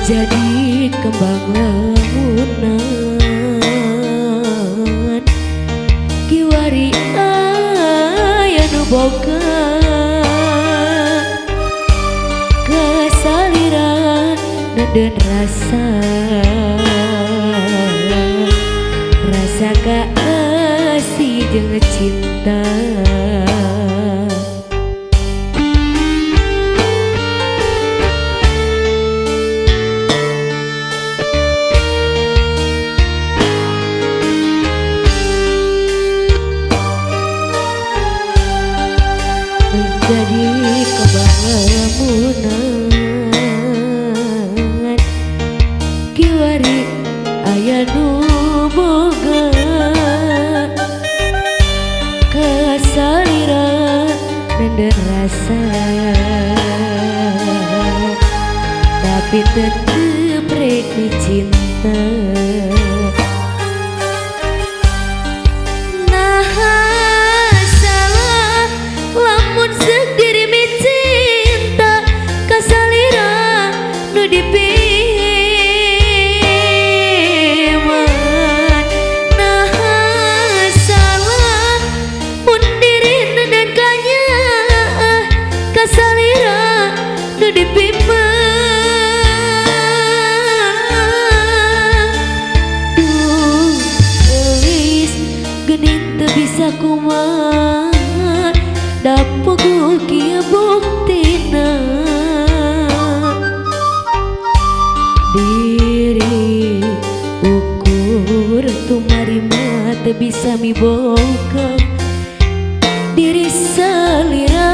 Jadi kembang lamunan kiwari aya nu boga kasalira nenden rasa rasa kaasih jeung cinta. Jadi kembang lamunan kiwari aya nu boga kasalira nenden rasa tapi tetep rek dicinta. Bisa kumaha dapugu kieu buktina diri ukur tumarima teu bisa miboga diri salira.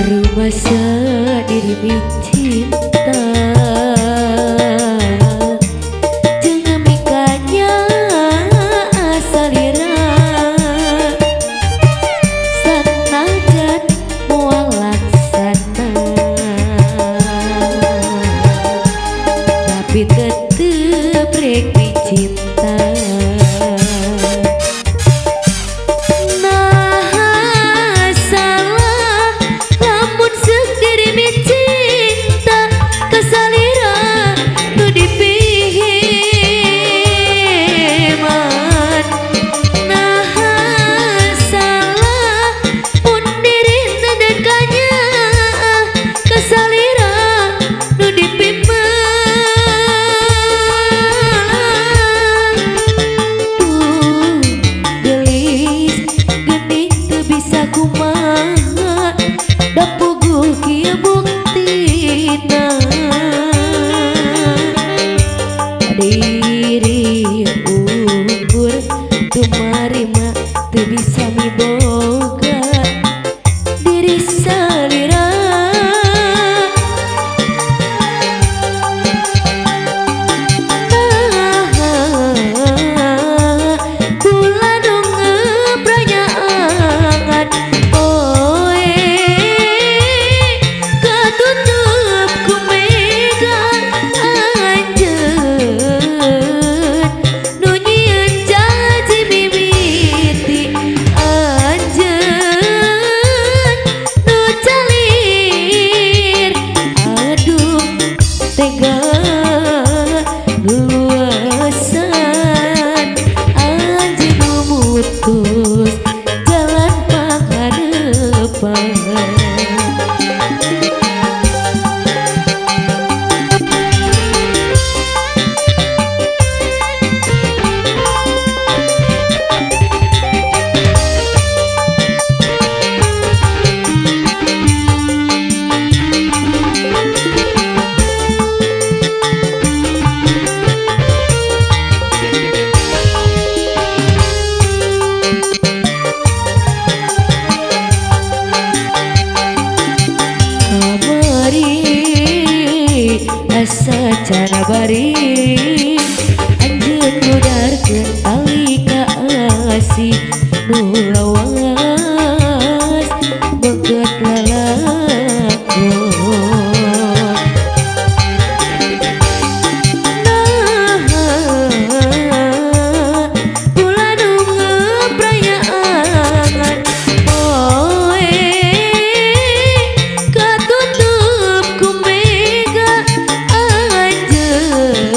Rumasa diri cinta jeung mikanya asalira sanajan moal laksana tapi tetep rek dicinta. Diri ukur tumarima teu bisa miboga diri salira. Kula nu ngepranyangan poe katutup ku mega anjeun luasan anjeun mutus jalan pangharepan. Sabari anjeun ngudarkeun tali kaasih nu lawas mengket lalakon. Nah, kula nu ngeprayangan poe katutup ku mega anjeun.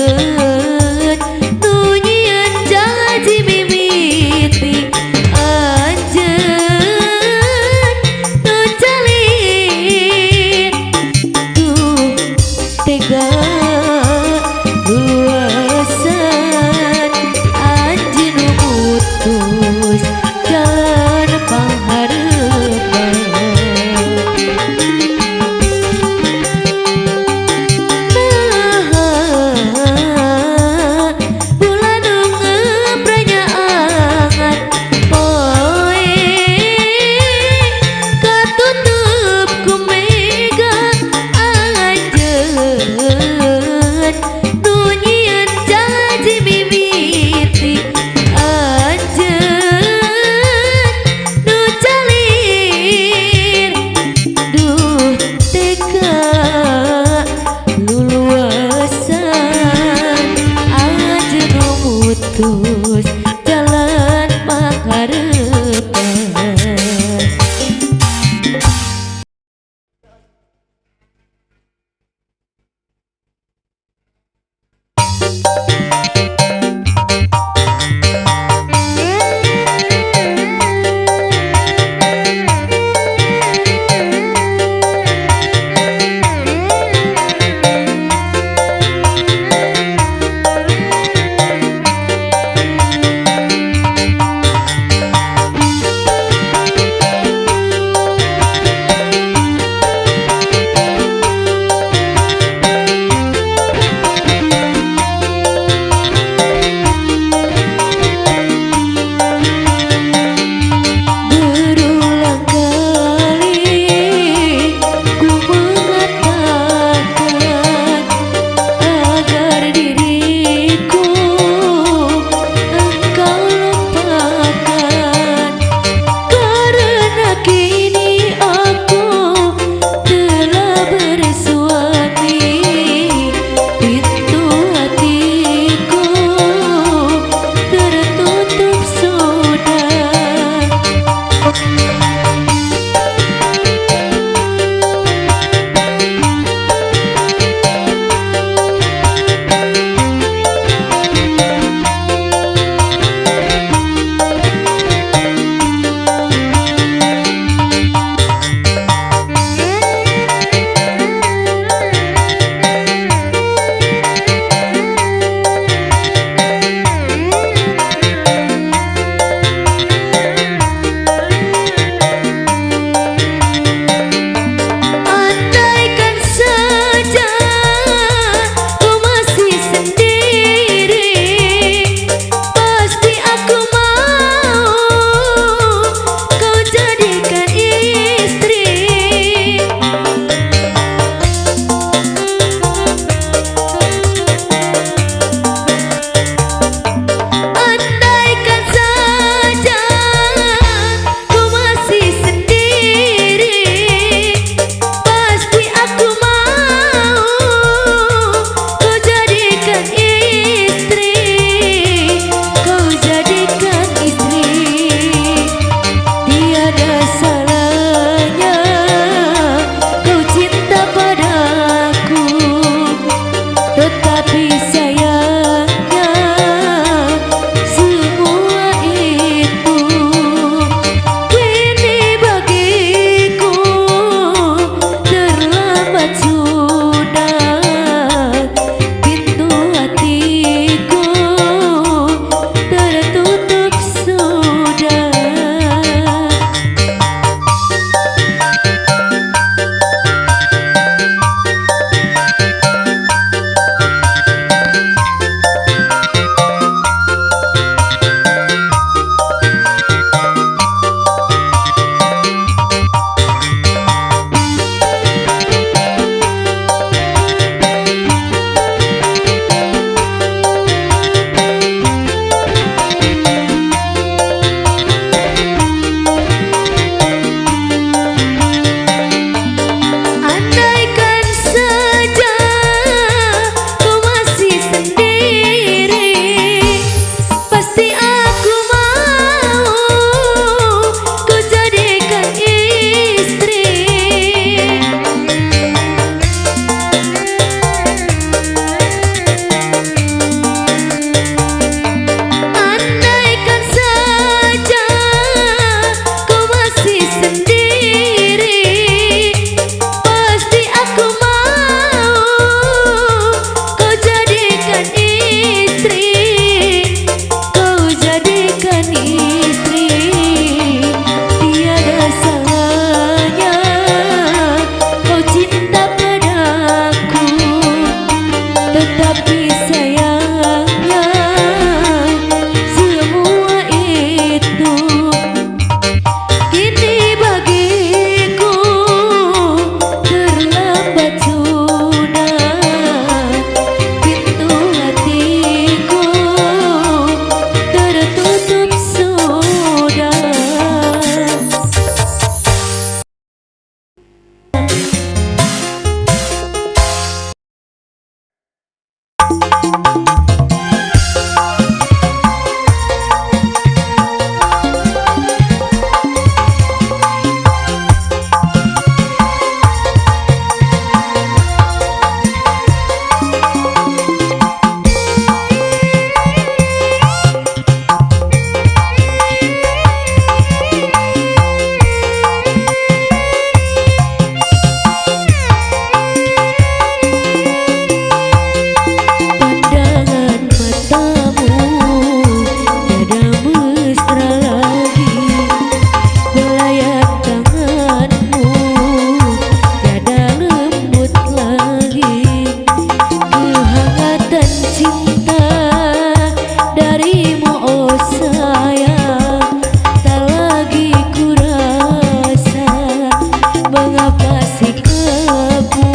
Mengapa sikapmu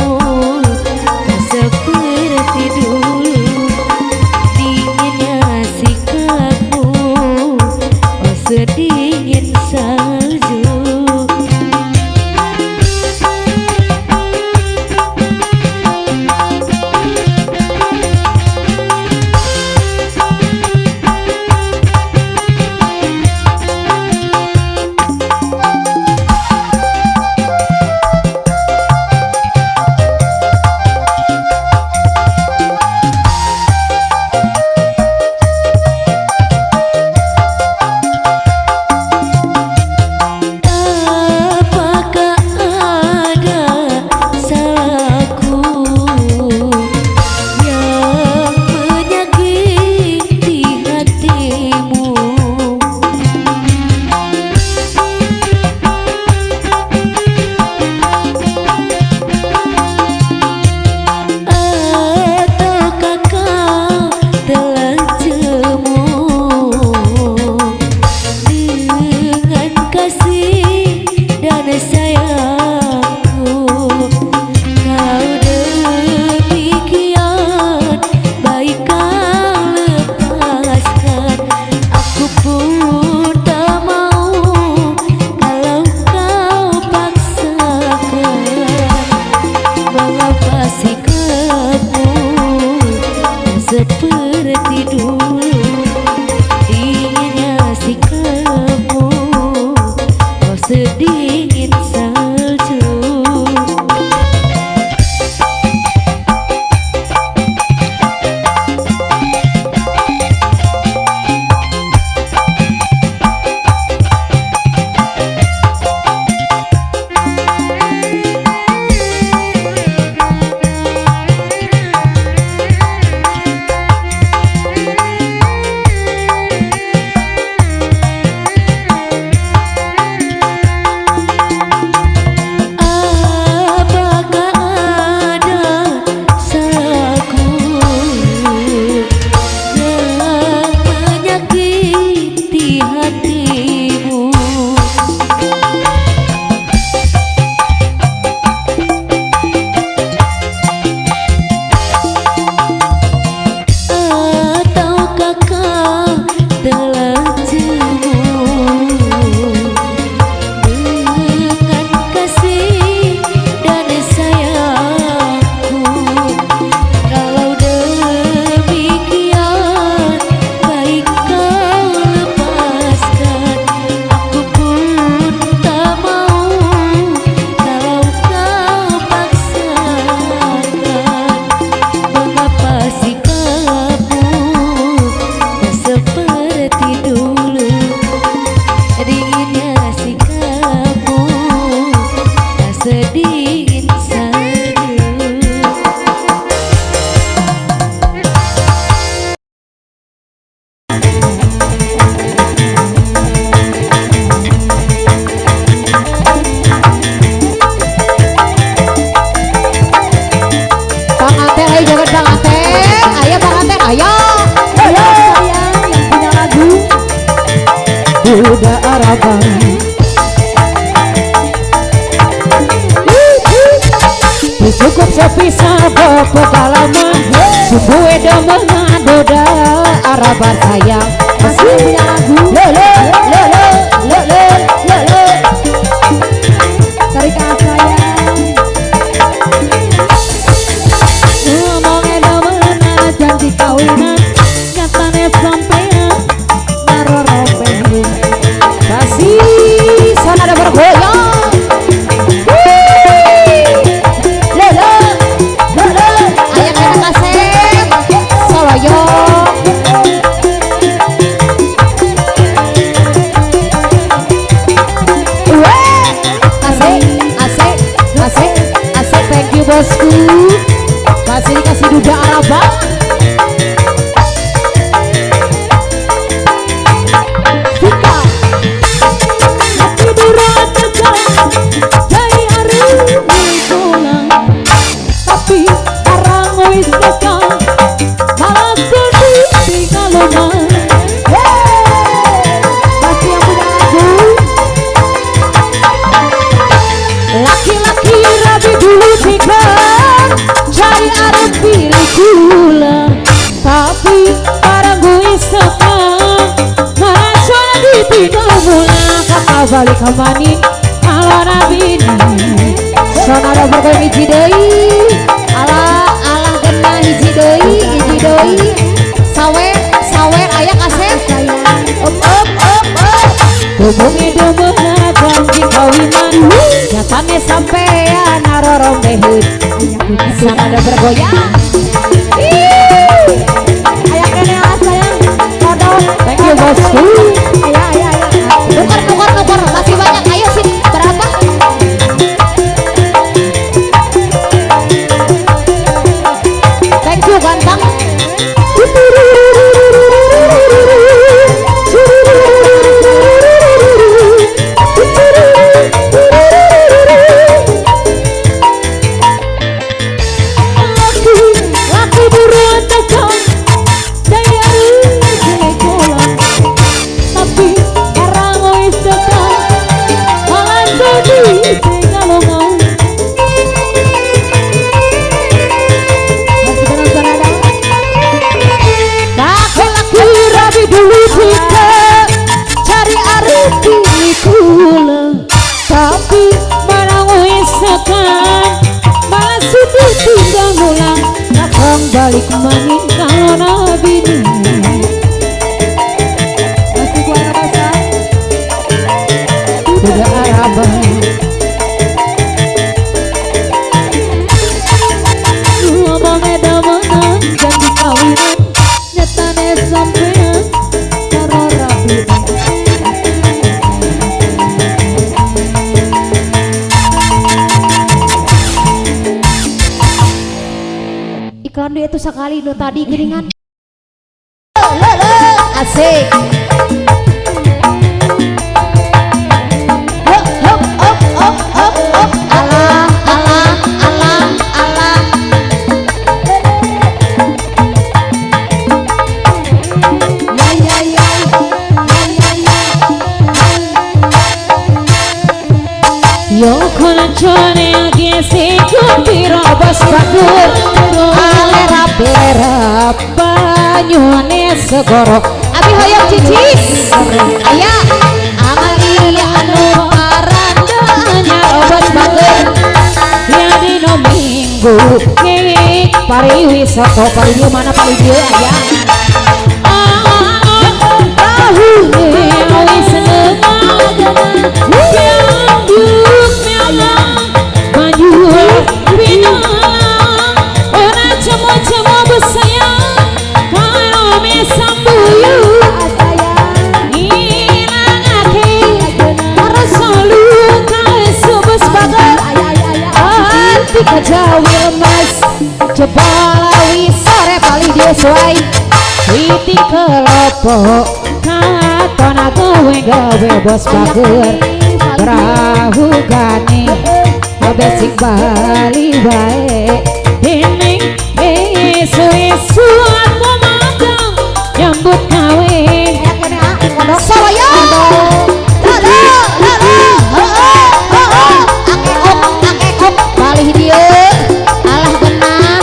tak seperti dulu? Dinginnya sikapmu, oh sedingin salju. Apakah ada salahku yang menyakiti hatimu? Ataukah kau telah jemu dengan kasih dan sayangku? Kau demikian baik kau lepaskan. Aku pun tak mau kalau kau paksakan. Mengapa sikapmu tak seperti dulu? Dinginnya sikapmu, oh sedingin salju. Apakah ada salahku yang menyakiti hatimu? Ataukah kau telah jemu dengan kasih dan sayangku? Kalau demikian baik kau lepaskan. Aku pun tak mau kalau kau paksakan. Mengapa sikapmu tak seperti dulu? Dinginnya sikapmu tak sedingin salju. Bang Ate, ayo joget Bang Ate. Ayo Bang Ate, ayo. Ayo sayang yang punya lagu Duda Araba. Cukup sepisah bepekalaman, subuhe demen duda Araba sayang. Masih yang punya lagu Le le le le le le le le. Tarik sayang. Ngomongnya demen janji kawinan, katane sampean marorope. Kasih sana ada bergoyang. Le le le le. Ayah kena kasih Soloyo. Asik, asik, asik, asik. Thank you bosku. Masih dikasih duda Araba. Suka hati berat jai aru pulang, tapi arang wis teka malah sedih tinggal omah. Pasti yang punya lagu Laki-laki balik maning kalona bini Sonada bergoyang hiji deui. Alah alah genah hiji deui, hiji deui. Sawer sawer aya kasep. Up up up up. Hubungi demeuna janji kawinan nyatane sampean arorombeheut Sonada bergoyang. Aya kene lah sayang kodok. Thank you bosku. Aya aya aya. Tukar tukar tukar masih banyak. Ayo sini berapa? Thank you ganteng. Laki buruan tekan daya kolam tapi barang wis tekan malah sedih kalau mau laki-laki rabi dulu kita cari arti kula tapi barang wis tekan malah sedih tinggal mulang kakang balik maning kalona bini Masih kuara basah. Udah araba ngomongnya damenan janji kawinan nyatane sampean karo rabi. Iklan dia itu sekali nu tadi geuningan. Le le asik. Hup hup up up up up. Alah alah alah alah. Ya ya ya ya ya ya. Yo koncone agese kupiro bos bagur alerap lerap banyune segoro Abi hoyong cicis. Aya amal iya anu arandanya bos bager. Ya dino minggu ngek pariwisata Pari dieu mana pari dieu aya. Tahune wis ora cemo-cemo besayang karo mesambuyu ngilangake rasa luka subus bager Ati kajawil mas jebolawi sore paling dia suai witi kelopo katon gawe gawe bos bager perahu gane besik bali wae dening esu-esu aku madang nyambut gawe Sawaya la la la la akek ok bali dieu alah genah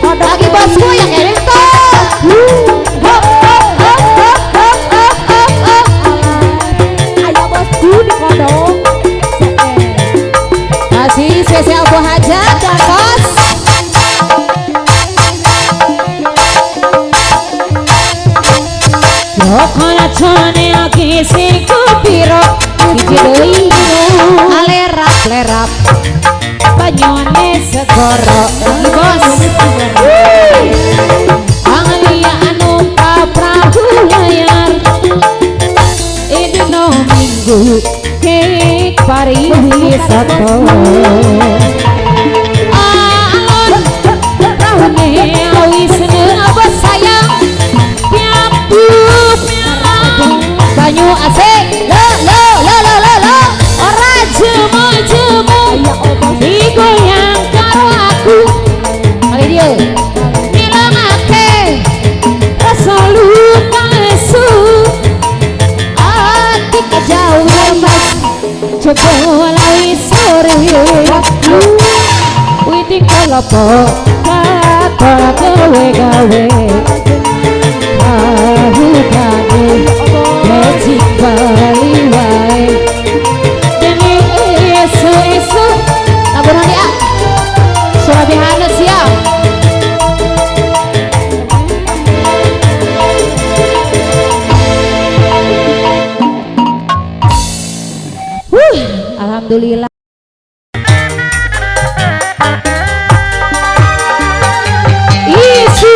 lagi bosku yang kene tuh. Ayo bosku di kodok. Masih spesial Bu Hajat dan Bos. Koncone agese kupiro Hiji deui alerap lerap banyune segoro lagi bos. Anglia anu prahu layar dino minggu kek pariwisata alon prahune wis Bos sayang piap banyu asik lo lo lo lo lo lo ora jemu-jemu digoyang karo aku kali dia ngilangake rasa luka lesu ati kejauhan mas jebolawi sore witi kalopo katon gawe gawe ahu gane becik bali wae. Alhamdulillah. Isu.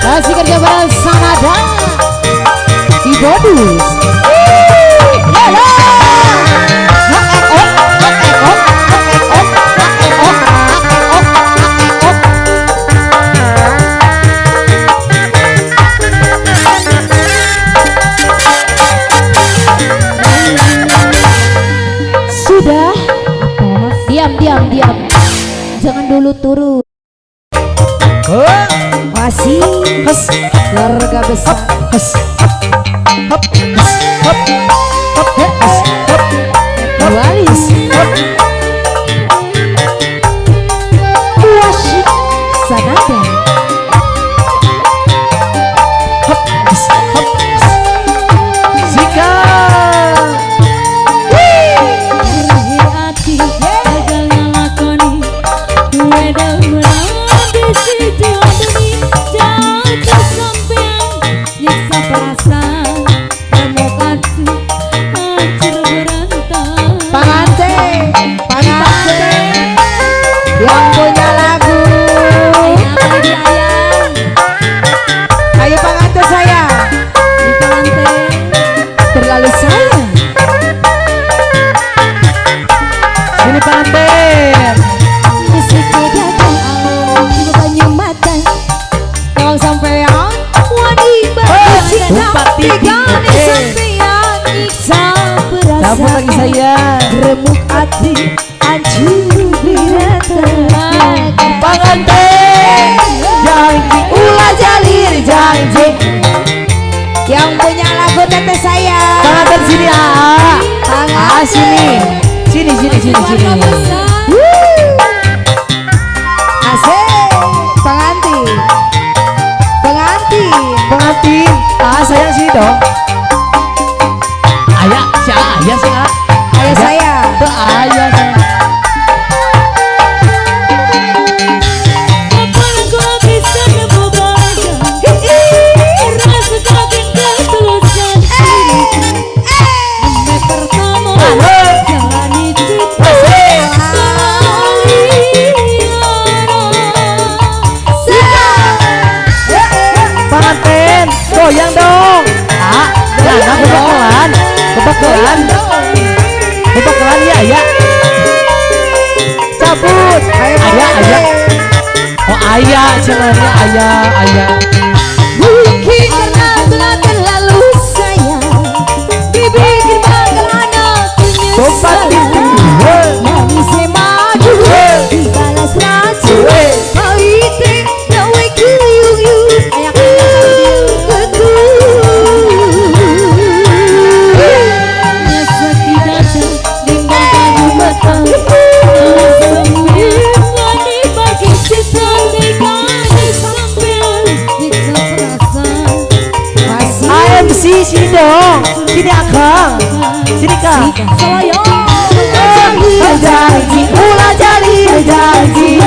Masih kerja bersama dan di Bodus. Sudah, diam diam diam, jangan dulu turun. Masih keluarga besar. Waris Washi Sanada. Zika. Yang punya lagu, ayo pengantin saya, terlalu sayang. Sini pengantin. Kalau sampean Campur lagi saya. Remuk hati hancur berantakan. Pengantin janji ulah jalir janji. Yang punya lagu teteh saya. Pengantin sini ah. Ah sini. Sini sini sini sini. Asik pengantin. Pengantin. Pengantin. Ah sayang sini dong. Ayah, si ayah sih ah. Ayah saya. Tuh ayah saya. Pengantin, goyang dong. Ah, jangan kebetulan. Kebetulan. Kebetulan ya, ya. Cabut. Ayah, ayah. Oh, ayah, cenanya ayah, ayah. Mungkin karena telah terlalu sayang, dipikir bakal anak penyesalan. Nangis madu, dibalas racun. Pahit gawe kuyung-yung, AMC sini dong, sini akang, sini kak. Janji, ulah jalir janji.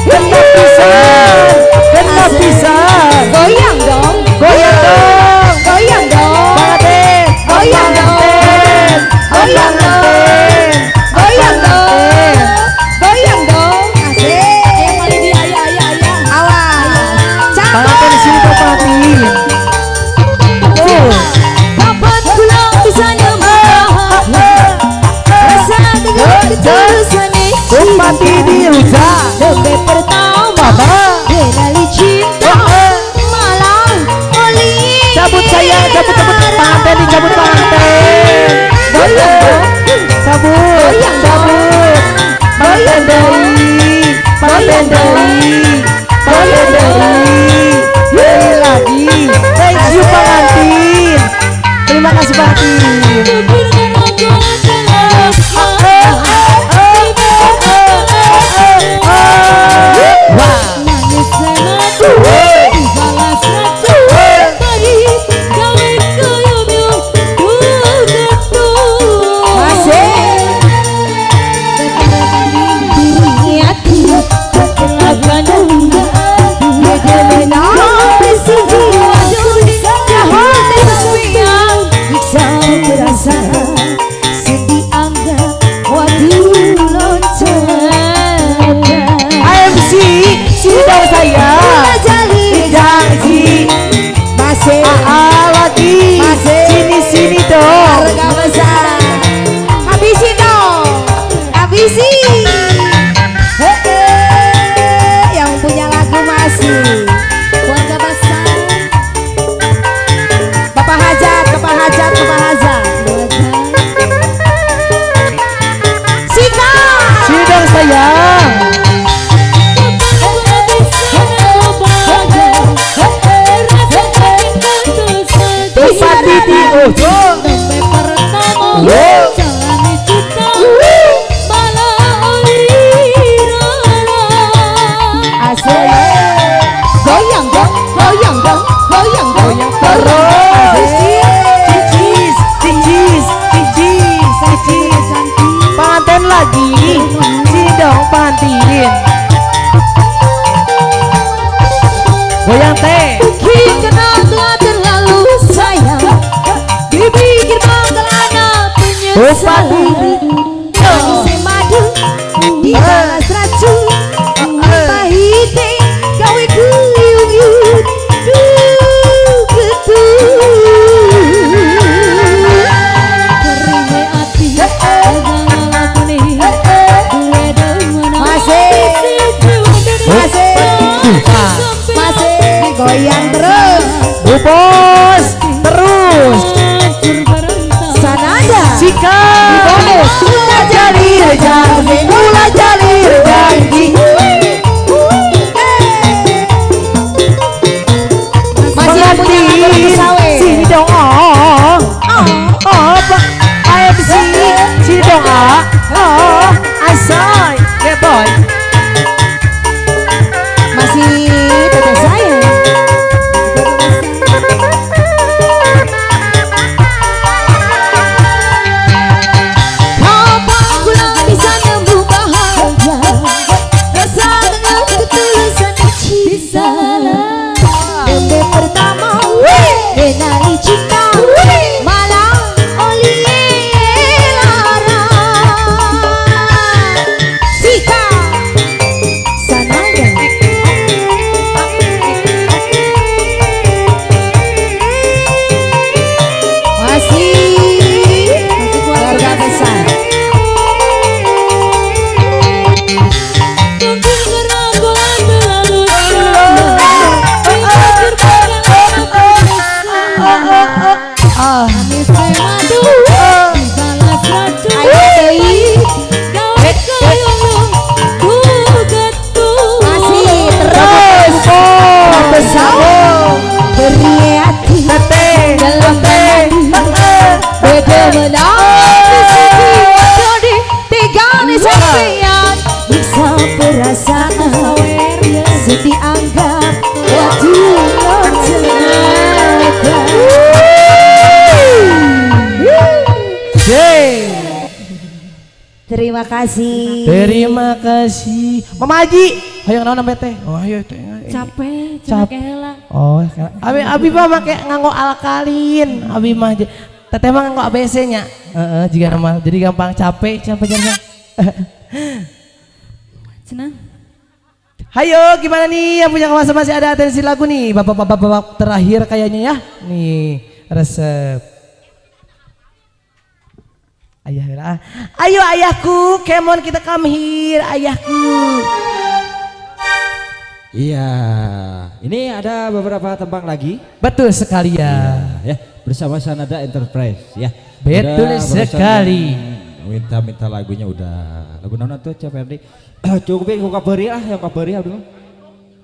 Genap pisan, genap pisan. Goyang dong, goyang dong, goyang dong. Pengantin, goyang dong, goyang dong, goyang dong, goyang dong. Asik. Awas. Pengantin sini dong pengantin. Oh. Kapan pulang bisa nemu rasa ketulusan Bupati dirujak. Lebih pertama kenali cinta. Goyang dong, goyang dong, goyang dong, Goyang terus. Cicis, cicis, cicis, cicis. Pengantin lagi. Sini dong pengantin. Goyang teh. Mungkin kenal telah terlalu sayang, dipikir bakal ada penyesalan. Manis madu, dibalas racun, pahite gawe guyung-yung, duh getun. Kerime ati, ngalakoni, duwe demen. Masih, masih, masih goyang terus. Bu Bos terus. Sanada. Sikat. Mula jadi janji, mula jadi janji. Masih punya lagu sawe. Sini dong, oh, oh, Pak AMC, sini dong, ah, oh, asai, yeah boy. Masih teteh saya. Kapan kula bisa nemu bahagia? Rasa dengan ketulusan cinta. Lembe pertama, kenali cinta, malah oleh lara. Sika, Sanada. Masih keluarga besar. Mungkin karena kula terlalu sayang, dipikir bakal ada penyesalan. Manis madu, dibalas racun. Ayo deui. Gawe guyung, duh getun. Masih terus. Besar. Beri hati. Teteh, teteh, Beda menang di tiga nih sampean Bisa perasaan sedih anggap waktu ternyata. Yeay. Terima kasih. Terima kasih. Mama Haji, ayo naon sampe teh? Oh, ayo teh. Capek, Cap- capek heula. Oh, abi abi mah make nganggo alkalin, abi mah teteh mah nganggo ABC nya. Heeh, jiga nama. Jadi gampang capek, capek capek. Cenah. Hayo, gimana nih yang punya kawasan masih ada atensi lagu nih, bapak-bapak bapak terakhir kayaknya ya. Nih, resep. Ayah lah. Ayo ayahku, come on kita come here, ayahku. Iya, ini ada beberapa tembang lagi. Betul sekali ya. Ya, bersama Sanada Enterprise ya. Betul Udah, barusan sekali. yang minta-minta lagunya udah. Lagu naon tuh Cak Ferdi? Cukup yang kabari lah, yang kabari abdi mah.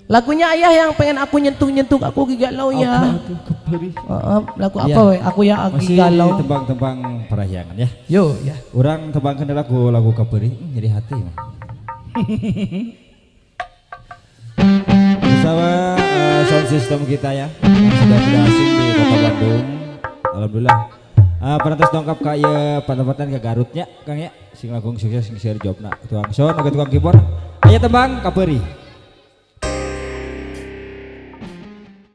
Lagunya ayah yang pengen aku nyentuh-nyentuh aku galau ya. Apa tuh kabari? Heeh, lagu Iya. apa we? Aku ya aku Masih galau. tembang-tembang parahyangan ya. Yo ya. Orang tembangkan lagu lagu kabari jadi hati mah. Bersama sound system kita ya yang sudah tidak asing di Kota Bandung. Alhamdulillah. Parantos dongkap ka ieu patempatan ke Garutnya Kang ya. Sing langkung sukses sing seueur jobna. Tukang sound oge tukang keyboard. Aya tembang kabari.